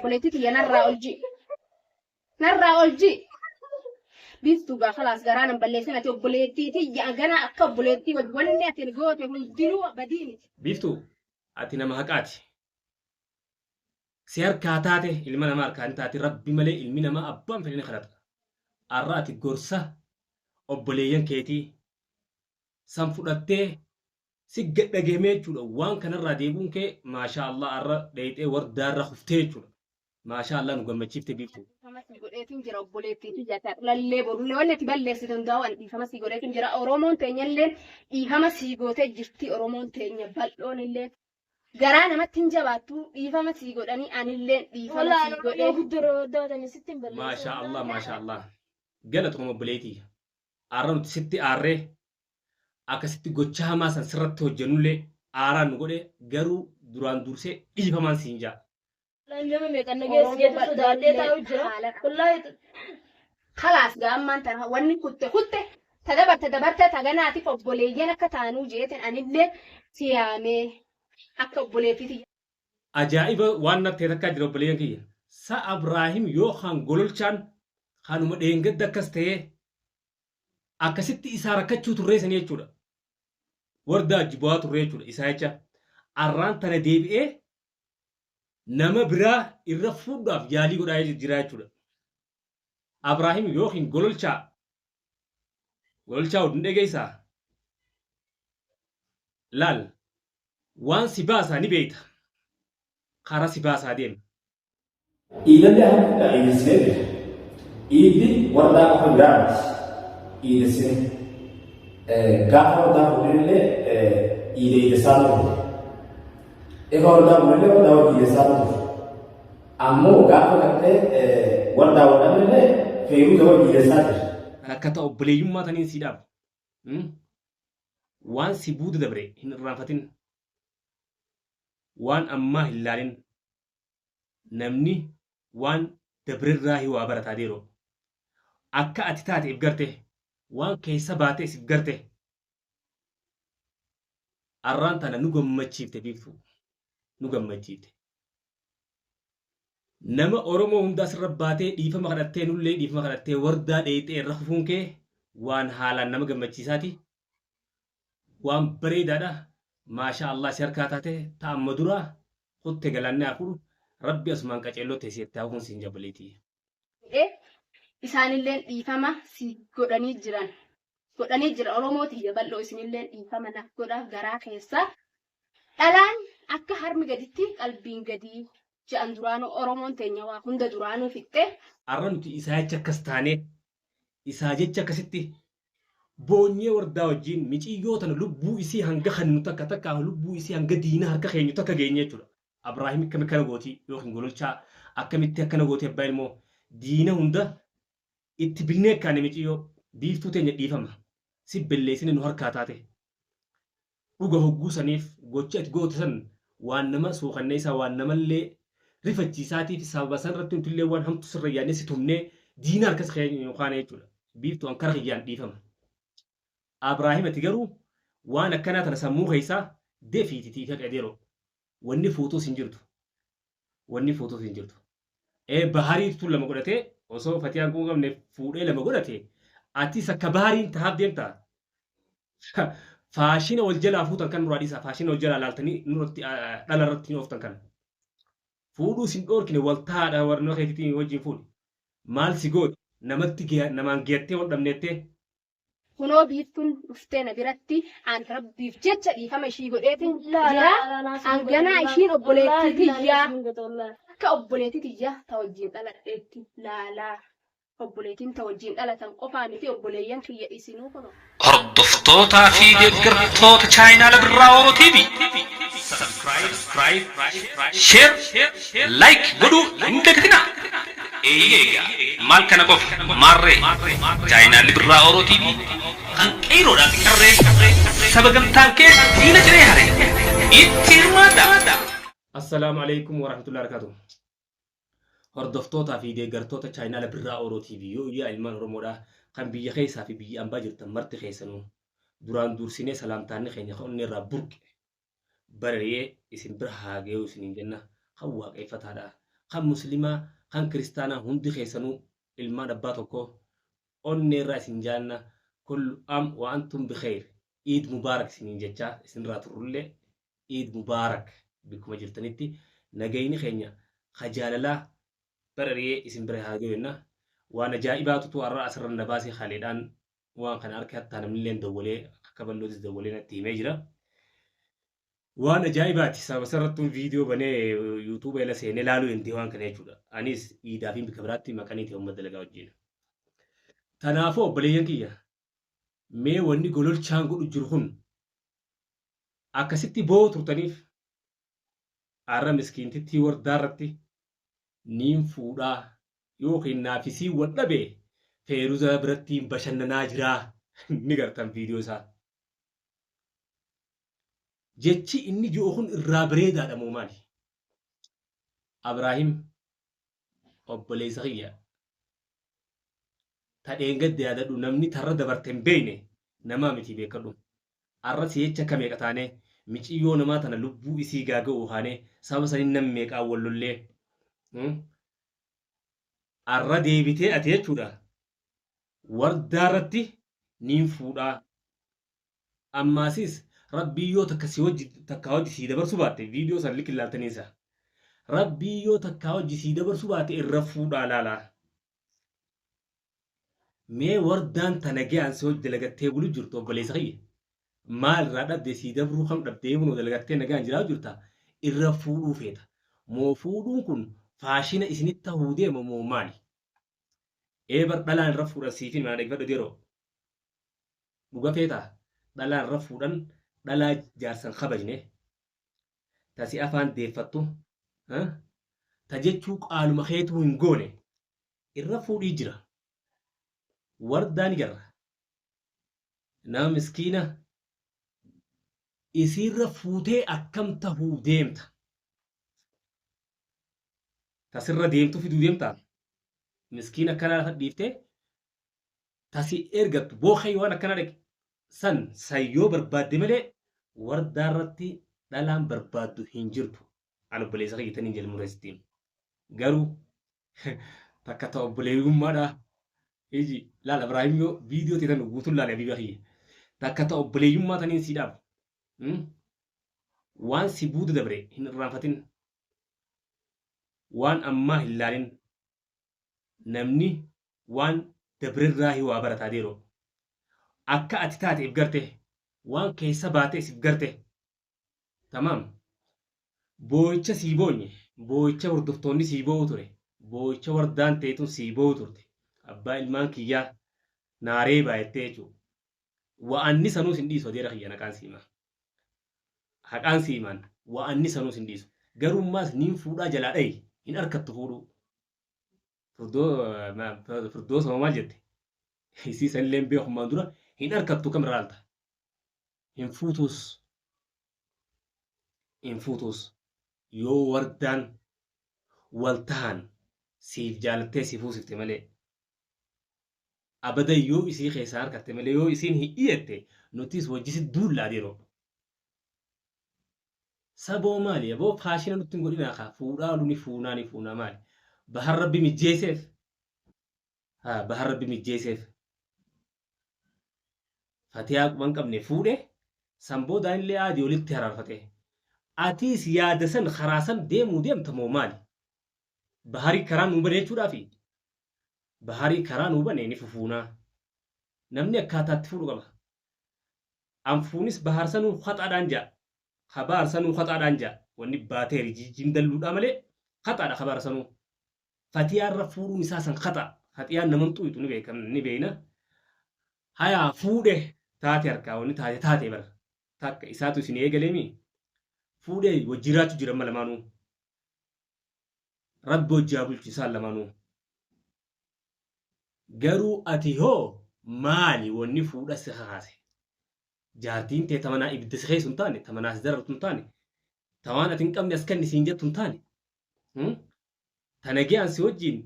Obboleettii tiyya narraa ol ji'i. Narraa ol ji'i. Biiftuu gaa kalaas garaa nan balleessin ati obboleettii tiyya ganaa akka obboleettii wajji wanni ati goote hundinuu badii miti. Biiftuu ati nama haqaati. Si harkaa taate ilma namaa harkaa hin taate rabbi malee ilmi namaa abbaan fedhe ni kadhata. Arra ati gorsa obboleeyyan keetii san fudhattee si gadhageemee jechuudha. Waan kanarraa deebi'uun kee maashaa Allah arra dheeyxee wardaarra kuftee jechuudha. Maashaa Allah nu gammachiifte Biiftuu. Dhiifama sii godheetiin jira obboleettii tiyya ta'lallee borullee wanni ati balleessite hundaa'u ani dhiifama sii godheetiin jira. Oromoon teenyallee dhiifama sii gootee jirti. Oromoon teenya bal'oon illee garaa namatti hin jabaattu dhiifama sii godhanii anillee dhiifama Wallaahi sii Oromoo godhee. guddoo daawwatanii sitti hin balleessu. Maashaa Allah maashaa Allah. Galatuma obboleettii. Arra nuti sitti aarree akkasitti gocha hamaa san sirratti hojjennullee aaraan nu godhe garuu duraan dursee dhiifamaan siin jaa. Wallaahi nama meeqan na geessi Oromoo jedhu sodaadhee bal'oonillee taa'u jira. haala Wallaahi kalaas gaa ammaan tana wanni kutte kutte ta dabarte dabarte ta ganaatiif obboleeyyan akka taanuu jeetin anillee si yaamee akka obboleettii tiyya. Ajaa'iba waan natti ta'e takkaa jira obboleeyyan kiyya. Sa Abraahim yookaan gololchaan kanuma dheengadda akkas ta'ee akkasitti isaa rakkachuu turree sanii jechuudha. Wardaa wajji bu'aa turree jechuudha isaa jecha. Arraan tana deebi'ee nama biraa irra fuudhaaf yaalii godhaa jira jechuudha. Abraahim yookiin gololchaa gololchaa wajjin dhageessaa laal waan si baasaa ni beekta karaa si baasaa deema. Iidallee alhamdulillah iidessinee jira. Iiddi wardaa qofa biraa miti. Iidessinee. Gaafa wardaa fuudhinillee iida iidessaa turre. Egaa wardaa fuudhinillee wardaa wajji iidessaa turre. Ammoo gaafa gartee wardaa wadhamillee feeruuza wajji iidessaa jira. Takka ta obboleeyyummaa taniin sii dhaabu. Waan si buuda dabre hin irraanfatin. Waan ammaa hin laalin. Namni waan dabrerraahi waa barata adeeroo. Akka ati taate if garte, waan keessa baates if garte. Arraan tana nu gammachiifte Biiftuu. Nu gammachiifte. Nama Oromoo hundaa sirra baatee dhiifama kadhattee nullee dhiifama kadhattee wardaa dheeyxee irra kufuun kee waan haalaan nama gammachiisaati. Waan bareedaadha. Maashaa Allah si harkaa taate ta amma duraa kutte galaanni haa fudhu. Rabbi asumaan qaceelloo teessi itti haa fuun siin jabaleetii. Jedhee isaanilleen dhiifama si godhanii jiran. Godhanii jiran Oromoo tiyya bal'oo isinilleen dhiifama naaf godhaa garaa keessaa. Dhalaan akka harmi gaditti qalbiin gadii jedhan duraanuu Oromoon teenya waa hunda duraanuu fixxe. Arra nuti isaa jecha akkas taanee isaa jecha akkasitti boonyee wardaa wajjiin miciyyoo tana lubbuu isii hanga kannu takka takka lubbuu isii hanga diina harka keenyu takka geenye jechuudha. Abraahim akkami akkana gootii yookiin gololchaa akkamitti akkana gootii abbaa ilmoo diina hunda itti binnee kaane miciyyoo biiftuu teenya dhiifama si belleessine nu harkaa taate. Dhuga hogguu saniif gochi ati goote san waan nama suukanneessaa waan namallee rifachiisaatii fi sababa san irratti nutillee waan hamtu sirra yaadnee si tumnee diina harkas keenya kaane jechuudha. Biiftuu an kara kiyyaan dhiifama. Abraahim ati garuu waan akkanaa tana sammuu keessaa defiititii fi qadeeroo. Wanni fuutuus hin jirtu. Wanni fuutuus hin jirtu. Ee bahariitu lama godhatee osoo fatiyaan kun qabne fuudhee lama godhate atis akka bahariin tahaaf deemtaa. Faashina wal jalaa fuutan kan nurraa dhiisaa. Faashina wal jalaa laaltanii nurratti dhala irratti hin ooftan kana. Fuudhuu sin dhoorkine wal tahaadha warra keetiitiin wajjin fuudhi. Maal si gooti? Namatti namaan geettee wal dhabneettee. Kunoo biiftuun dhuftee na biratti an rabbiif jecha dhiifama ishii godheetiin jira. An ganaa ishiin obboleettii tiyyaa akka obboleettii tiyyaa ta wajjin dhaladheetti laalaa. Obboleettiin ta wajjin dhalatan qofaa miti obboleeyyan kiyya isinuu kunoo. Hordoftootaa fi deeggartoota chaayinaala Birraa Oro TV Subscribe, Share, Like godhuu hin dagatinaa. Eeyyee egaa maal kana qofa maarree chaayinaalli Birraa Oro TV kan qeeyroodhaa fi qarree saba gamtaan kee diina ciree hare itti hirmaadhaa. Assalaamu alaikum warahmatullahi wabarakatuh. Hordoftootaa fi deeggartoota chaayinaala Birraa Oro TV yoo iyyaa ilmaan Oromoodhaa kan biyya keessaa fi biyya ambaa jirtan marti keessanuu duraan dursinee salaamtaanni keenya kan onnee irraa burqe barari'ee isin bira haa ga'u isiniin jenna kan waaqeffataadha. Kan Muslimaa, kan Kiristaanaa hundi keessanuu ilmaan abbaa tokkoo onnee irraa isin jaallanna. Kullu am wa antum bikhayr. Iid mubaarak isiniin jechaa isinirraa turrullee Iid mubaarak bikkuma jirtanitti nagayni keenya ka jaalalaa barari'ee isin bira haa gayu jenna. Waan ajaa'ibaatutu har'a asirra na baasee haleedhaan waan kana harka hattaa namnilleen dawwalee akka ballootis dawwalee natti himee jira. Waan ajaa'ibaati. Sababa sarrattuun viidiyoo banee yuutuuba jala seenee laaluu hin waan kana jechuudha. Anis iidaa fi bika biraatti maqanii ta'e uummata dalagaa wajjin. Kanaafuu obboleeyyan kiyya mee wanni gololchaan godhu jiru kun akkasitti boo'u turtaniif har'a miskiintittii wardaa irratti niin fuudhaa yookiin naafisii wal dhabe feeruza biratti bashannanaa jiraa ni gartan viidiyoo isaa. Jechi inni ji'u kun irraa bareedaadha moo maali? Abraahim obboleessa kiyya tadheen gadda yaadadhu namni tarra dabarte hin beekne namaa miti beekadhu. Arra si jecha akka meeqa taanee miciyyoo namaa tana lubbuu isii gaaga'u kaanee sababa saniin nam meeqaa wal lollee. Arra deebitee ati jechuudha wardaa irratti niin fuudhaa. Ammaasis rabbii yoo takka si wajji takkaa wajji sii dabarsuu baatte viidiyoo san liki ilaaltanii isa. Rabbii yoo takkaa wajji sii dabarsuu baate irra fuudhaa laalaa. Mee wardaan tana ga'an si wajji dalagattee bulu jirtu obboleessa kiyya. Maal irraa dhabde sii dabruu kam dhabdee bunoo dalagattee nagaan jiraatu jirta irra fuudhuu feeta. Moo fuudhuun kun faashina isinitti tahuu deema moo maali? Ee bar dhalaan irra fuudhan siifin mana dhaggeeffadhu yeroo. Dhuga feetaa dhalaan irra fuudhan dhalaa jaarsan kabajne tasi afaan deeffattu ta jechuu qaaluma keetuu hin goone irra fuudhii jira. Wardaa ni garra. Nama miskiina isiirra fuutee akkam tahuu deemta. Tasirra deemtu fiduu deemta. Miskiina akkanaa lafa dhiiftee tasi ergattu bookhee waan akkanaa dhaqe san sayyoo barbaadde malee wardaa irratti dhalaan barbaaddu hin jirtu. An obboleessa kiyya taniin jedhu murreessittiin. Garuu takka ta obboleeyyummaadhaa. Iji laal Ibraahim yoo viidiyoo teetan guutuun laale habiiba kiyya. Takka ta obboleeyyummaa taniin sii dhaabu. Waan si buuda dabre hin irraanfatin. Waan ammaa hin laalin. Namni waan dabrerraa waa barataa deeroo. Akka ati taate if garte waan keessa baate if garte. Tamaam. Boo'icha sii boonye, boo'icha hordoftoonni sii boo'u ture, boo'icha wardaan teetun sii boo'u turte. Abbaa ilmaan kiyyaa naaree baay'attee jechuudha. Wa'anni sanuus hin dhiisu adeera kiyya naqaan siimaa. Haqaan siimaan wa'anni sanuus hin dhiisu. Garummaas niin fuudhaa jalaa dhayi hin harkattu fuudhuu. Firdoo maal jette? Isii sanillee beekumaan dura hin harkattu kam irraa Hin fuutus. Hin fuutus. Yoo wardaan wal tahan siif jaalattee si fuusifte malee. Abadan yoo isii keessaa harkatte malee yoo isiin hin dhiyeette nutis wajjisi duullaa diroo. Saboo maali aboo faashina nutti hin godhinaa kaa fuudhaa ni fuunaa ni fuunaa maali. Bahar rabbi mijjeeseef. Haa bahar rabbi mijjeeseef. Fatiyaa quban qabne fuudhe san boodaan illee aadii walitti haraarfate. Atiis yaada san karaa san deemuu deemta moo maali? Baharii karaa nuu bane jechuudhaafi. Baharii karaa nuu bane ni fufuunaa. Namni akkaataatti fuudhu qaba. Anfuunis bahar sanuu haxaadhaan ja'a. Kabaar sanuu haxaadhaan ja'a. Wanni baateeri jijjiin dalluudhaa malee haxaadha kabaar sanuu. Fatiyaarra fuudhuun isaa san haxa. Fatiyaan naman xuuxu ni beekam ni beekna. Hayaa fuudhe taate harkaa wanni taate taate bara. Takka isaatu isin eegaleemi. Fuudhee wajjiraachuu jira amma lamaanuu. Rabbi hojii haa bulchu isaan lamaanuu. Garuu ati hoo maali wanni fuudha si kakaase? Jaartiin tee tamanaa ibidda si keessu hin taane, tamanaa si darartu hin taane, tawaan ati hin qabne as kenni siin jettu hin taane. Ta nagayaan si wajjin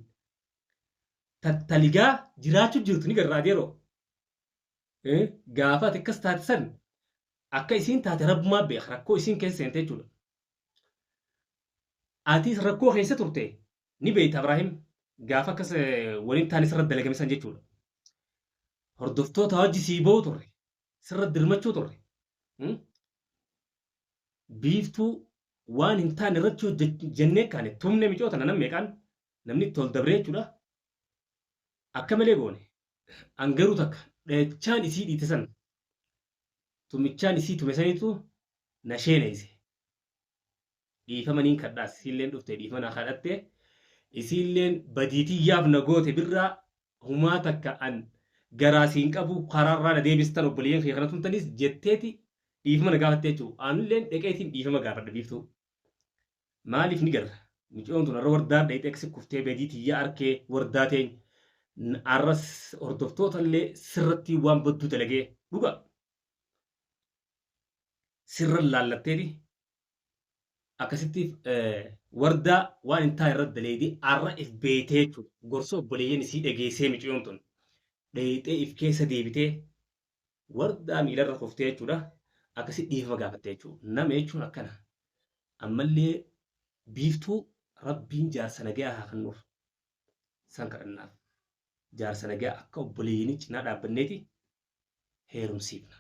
tattaligaa jiraachuu jirtu ni garraa adeeroo. Gaafa ati akkas taate san akka isiin taate rabbumaa beeka rakkoo isiin keessa seente jechuudha. Atis rakkoo keessa turte. Ni beeyta Abraahim gaafa akkas waliin taane sirra dalagame san jechuudha. Hordoftoota hojii sii ba'u turre. Sirra dirmachuu turre. Biiftuu waan hin taane irratti hojjennee kaane tumne micoota nan meeqaan namni itti ol dabree jechuudha. Akka malee goone. An garuu takka dhahichaan isii dhiite san tumichaan isii tume saniitu na sheeneeyse. Dhiifama niin kadhaas isiilleen dhufte dhiifama naa kadhatte isiilleen badii tiyyaaf na goote birraa humaa takka an garaa siin qabu karaarraa na deebistan obboleeyyan kiyya kana tumtanis jetteeti dhiifama na gaafatte jechuudha. Anilleen dhaqeetiin dhiifama gaafadha biiftuu. Maaliif ni garra. Mucayyoon tun har'a wardaa dhayxee akkasi kuftee badii tiyya arkee wardaa teenya arras hordoftoota illee sirratti waan badduu dalagee dhuga sirra laallatteeti akkasitti wardaa waan hin taane irratti daleedii arra if beeytee jechuudha. Gorsa obboleeyyan isii dhageessee mucayyoon tun dhayxee if keessa deebitee wardaa miilarra kuftee jechuudha. Akkasi dhiifama gaafatte jechuudha. Nama jechuun akkana. Ammallee biiftuu rabbiin jaarsa nagayaa haa kennuuf. San kadhannaaf. Jaarsa nagayaa akka obboleeyyanii cinaa dhaabbanneeti heerumsiifna.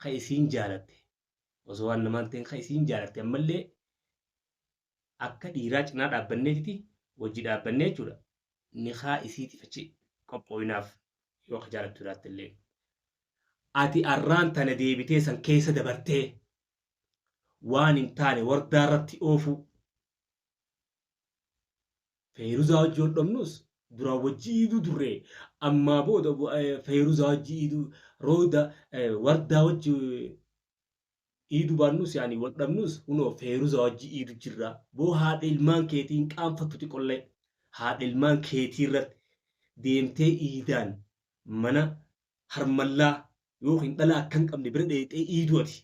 Ka isiin jaalatte osoo waan namaan ta'in ka isiin jaalatte ammallee akka dhiiraa cinaa dhaabbanneetiti wajji dhaabbannee jechuudha. Nikaa isiitiif achi qophooyinaaf yoo ka jaalattu jiraatte illee. Ati arraan tana deebitee san keessa dabartee waan hin taane wardaa irratti oofuu. Feeruzaa wajji wal dhabnus duraan wajji iiduu durree ammaa booda feeruzaa wajji iiduu rooda wardaa wajji iiduu baannus yaani wal dhabnus kunoo feeruzaa wajji iidu jirra. Boo haadha ilmaan keetii hin qaanfattu xiqqollee haadha ilmaan keetii irratti deemtee iidaan mana harmallaa yookiin dhala akka hin qabne bira dheeyxee iiduu ati.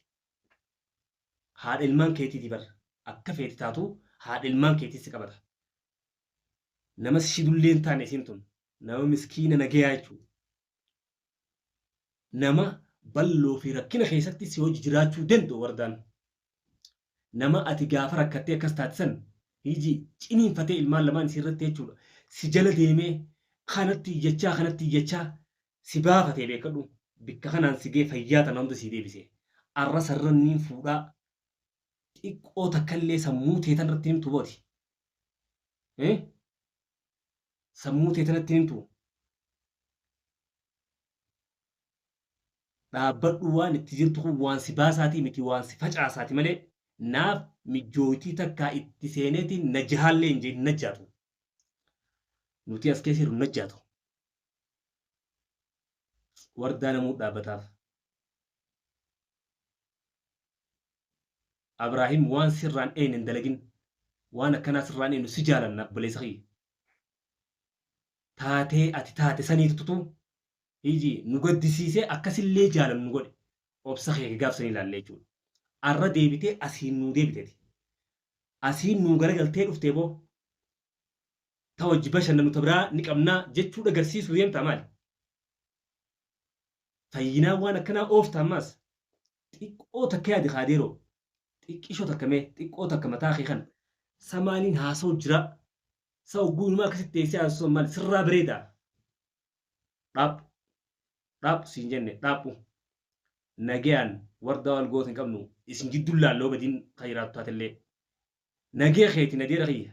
Haadha ilmaan keetiiti bar akka feeti taatu haadha ilmaan keetii si qabata. Nama shidullee hin taane isiin tun nama miskiina nagayaa jechuudha. Nama balloo fi rakkina keessatti si hojii jiraachuu danda'u wardaan. Nama ati gaafa rakkattee akkas taate san hiji ciniinfatee ilmaan lamaan isii irratti jechuudha. Si jala deemee kanatti iyyachaa kanatti iyyachaa si baafatee beekadhu. Bikka kanaan si gee fayyaa tana hunda sii deebise. Arra sarranniin fuudhaa xiqqoo takkallee sammuu tee tanarratti himtu booti. Sammuu tee tanatti himtu. Dhaabbadhu waan itti jirtu kun waan si baasaatii miti waan si facaasaati malee naaf mijjooytii takkaa itti seeneetiin na jahaallee hin jedhin najjaatu. Nuti as keessa jirru najjaatu. Wardaa namuu dhaabbataaf. Abraahim waan sirraan eeyne hin dalagin. Waan akkanaa sirraan eeynu si jaalanna obboleessa kiyya. Taatee ati taate saniitutu hiji nu gaddisiisee akkasillee jaalannu nu godhe. Obsa kee gaaf sanii ilaalle jechuudha. Arra deebitee asiin nuu deebiteeti. Asiin nuu garagaltee dhuftee boo. Ta wajji bashannanu ta biraa ni qabnaa jechuu dhagarsiisuu deemtaa maali? Fayyinaa waan akkanaa oofta ammaas. Xiqqoo takka yaadi kaadeeroo. Xiqqishoo takka mee xiqqoo takka mataa kee kana. Sa maaliin haasa'u jira? Sa ogguu inumaa akkasitti teessee haasa'u maali? Sirraa bareedaa. Dhaaphu. Dhaaphu siin jenne dhaaphu. Nagayaan wardaa wal goota hin qabnu isin jidduun laalloo badiin kan jiraattu taatellee. Nagaya keeti nadeera kiyya.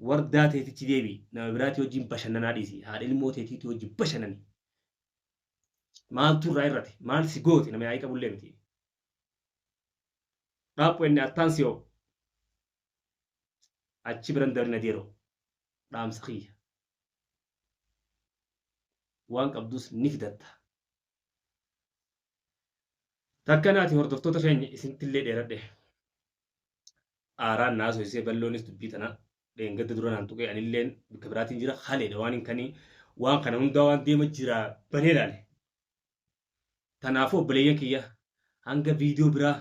Wardaa teetichi deebi nama biraatii wajjin bashannanaa dhiisi haadha ilmoo teetiitii wajjin bashannani. Maaltu irraa irrate maal si goote nama yaa'ii qabullee miti. Dhaaphu inni attaan siyoo achi biran dabri nadeeroo dhaamsa kiyya. Waan qabdus ni fidatta. Takka naati hordoftoota keenya isinittillee dheeradhe. Aaraan na haasofsiisee balloonis dubbii tana dheengadda dura naan tuqee anilleen bakka biraatiin jira haleedha waan hin kanii waan kana hundaa waan deema jira banee ilaale. Tanaafuu obboleeyyan kiyya hanga viidiyoo biraa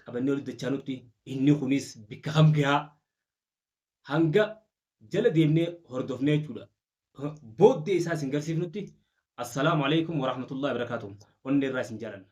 qabannee walitti dachaanutti inni kunis bikka kam gahaa hanga jala deemnee hordofnee jechuudha. Booddee isaa isin garsiifnutti assalaamu alaikum warahmatullahi wabarakaatuh. Onnee irraa isin jaalanna.